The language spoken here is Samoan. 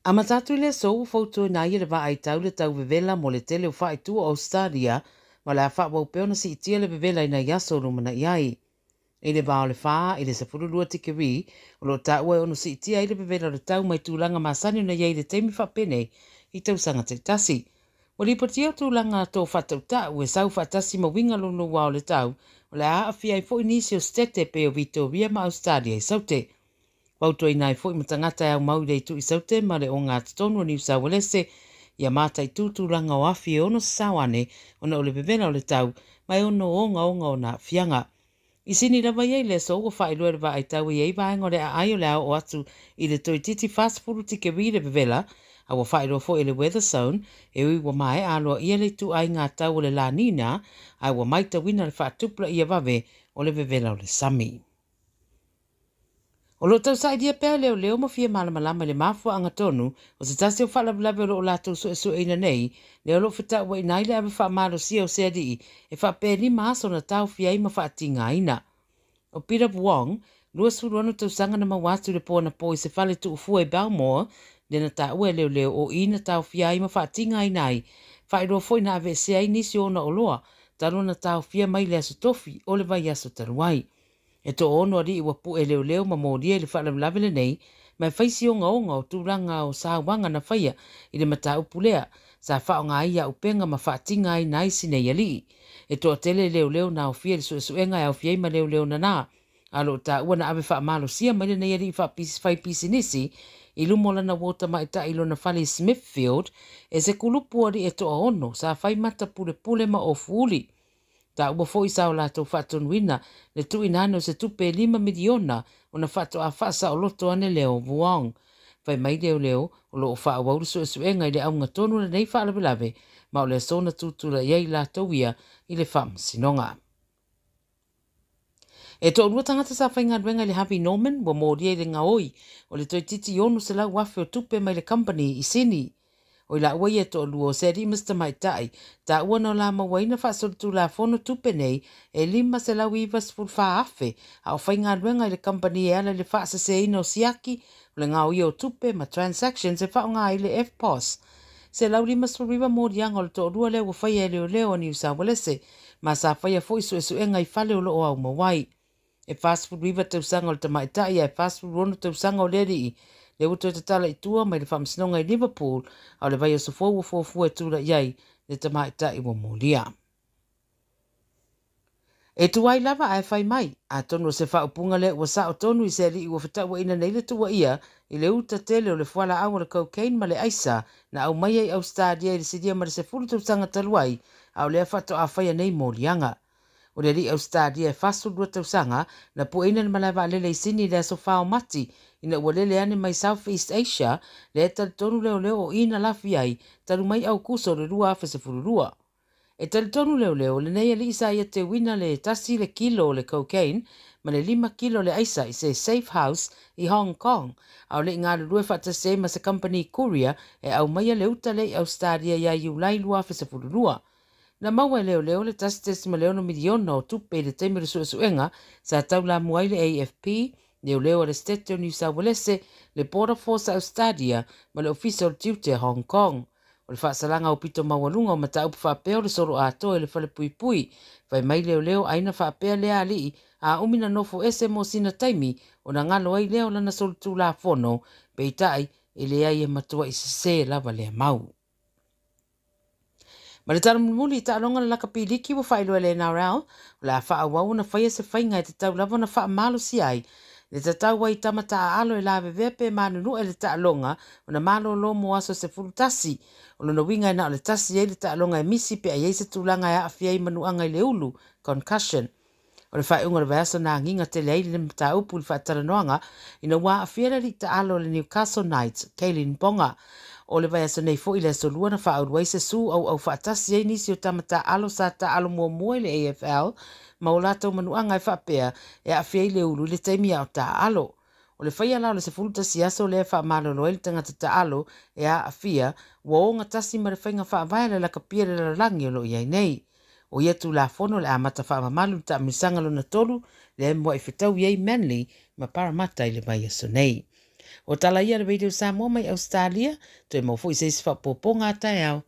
Amata atu i le aso ua fautuaina ai e le Vaaitau le tau vevela mo le tele o faaitu o Australia ma le a faaauau pea ona siitia le vevela i nai aso o lumanai ai. I le va o le 4 i le 12 tikeri o lo o taua e ono siitia ai le vevela o le tau mai tulaga masani ona i ai i le taimi faapenei i tausaga taitasi. Ua lipotia tulaga tō whatautau e sau whaatasi ma winga lulu o le tau o le a aafia ai foi nisi o setete pe o Victoria ma Australia i saute. Fautuaina ai foi ma tagata e aumau i le itu i saute ma le ogatotonu o New South Wales ia mataitū tulaga o afi e ono sasao ane ona o le vevela o le tau ma e ono ogaoga o na aafiaga. I Sini lava ia i le aso ua faailoa e le Vaaitau e i ai vaega o le aai o le a oo atu i le toeitiiti 40 tikeri le vevela, a ua faailoa foi e le Weather Zone e ui ua maea aloaia le ituaiga tau o le La Nina, ae ua matauina le faatupulaia vave o le vevela o le sami. O lo o tausailia pea leoleo ma fia malamalama i le mafuaaga tonu o se tasi o faalavelave o lo o latou suesueina nei, lea o lo o fetauaiina ai le ave faamalosia o se alii e faapea e 5 aso na taofia ai ma faatigaina. O Peter Wong, 26 tausaga na maua atu i le po anapo i se fale tuufua i Balmore, lea na taua e leoleo o i na taofia ai ma faatigaina ai, faailoa foi na aveesea ai nisi o ona oloa talu ona taofia mai le aso tofi o le vaiaso talu ai. E toaono alii ua pue leoleo ma molia i le faalavelave lenei, ma e fai si ogaoga o tulaga o sauaga na faia i le mataupu lea, sa faaaoga ai auupega ma faatigaina ai sinei alii. E toatele leoleo na aofia i le suesuega e aofia ai ma leoleo nana, a o lo o taua na ave faamalosia mai lenei alii faipisinisi i luma o lana uo tamaitai i lona fale i Smithfield e se kulupu alii e toaono sa fai mata pulepule ma ofuuli. Taua foi sa o latou faatonuina le tuuina ane o se tupe e 5 miliona ona faatoa faasaoloto ane lea o Vuong. Fai mai leoleo o lo o faaauau le suesuega i le auga tonu o lenei faalavelave ma o le aso na tutulai ai latou ia i le faamasinoga. E toalua tagata sa faigaluega i le Harvey Norman ua molia i le gaoi o le toeitiiti 600,000 o tupe mai le company i Sini. O i laua ia toalua o se alii ma se tamaitai, taua na o la mauaina faasolitulafono tupe nei e 594,000 a o faigaluega i le company e ala i le faaseseina o siaki o le gaoia o tupe ma transactions e faaaoga ai le FPOS. 159 moliaga o le toalua lea ua faia e leoleo a New South Wales ma sa faia foi suesuega i fale o lo o aumau ai. E 49 tausaga o le tamaitai ae 46 tausaga o le alii lea ua toe tatala i tua mai le faamasinoga i Liverpool, a o le vaiaso fou ua fuafua e tulai ai le tamaitai ua molia. E tuai lava ae fai mai, atonu o se faaupuga lea ua sao tonu i se alii ua fetauaiina nei le tuuaia i le uta tele o le fualaau o le cocaine ma le aisa na aumaia i Australia i le silia ma le 10 tausaga talu ai, a o lea faatoa faia nei moliaga. O le alii Australia e 42 tausaga na pueina le malae vaalele i Sini i le aso 4 o Mati ina ua lele ane mai South East Asia lea e talitonu leoleo o i na lafi ai talu mai Aukuso o le 2012. E talitonu leoleo lenei alii sa ia teuina le 1 le kilo o le cocaine ma le 5 kilo le aisa i se safe house i Hong Kong, a o le i galulue faatasi ai ma se company courier e aumaia le uta lea i Australia ia Iulai 2012. Na maua e leoleo le 1.6 miliona o tupe i le taimi o le suesuega sa taulamua ai le AFP, leoleo a le State o New South Wales, le Border Force a Australia ma le Ofisa o le Tiute a Hong Kong. O le faasalaga o pito maualuga o mataupu faapea o le solo atoa i le falepuipui. Fai mai leoleo ai na faapea lea alii a umi na nofo ese mo sina taimi ona galo ai lea o lana solitulafono, peitai e leai e matua i sese lava lea mau. Ma le tala mulimuli i taaloga le lakapi liki ua faailoa e le NRL, o le a faaauau ona faia se faiga e tatau lava ona faamalosia ai le tatau ai tama taaalo e lavevea pe manunue le taaloga ona malolo mo aso 11. O lona uiga e na o le tasi ai le taaloga e misi pe ai ai se tulaga e aafia ai manuaga i le ulu, concussion. O le faaiuga o le vaiaso na agiga tele ai le mataupu i le faatalanoaga ina ua aafia le alii taalo o le Newcastle Knights, Kaylin Ponga. O le vaiaso nei foi le aso lua na faaulu ai se su auau faatasi ai nisi o tama taaalo sa taaalo muamua i le AFL ma o latou manuaga e faapea e aafia ai le ulu i le taimi a o taaalo. O le faia la o le 11 aso lea e faamalolo ai le tagata taalo e aafia ua ogatasi ma le faiga faavae a le lakapia le lalolagi o lo o i ai nei. O ia tulafono le amata faamamalu le taamilosaga lona 3 lea e muai fetaui ai Manly ma Parramatta i le vaiaso nei. O tala ia le Radio Samoa mai Ausetalia, toe maua foi se isi faaopoopoga a taeao.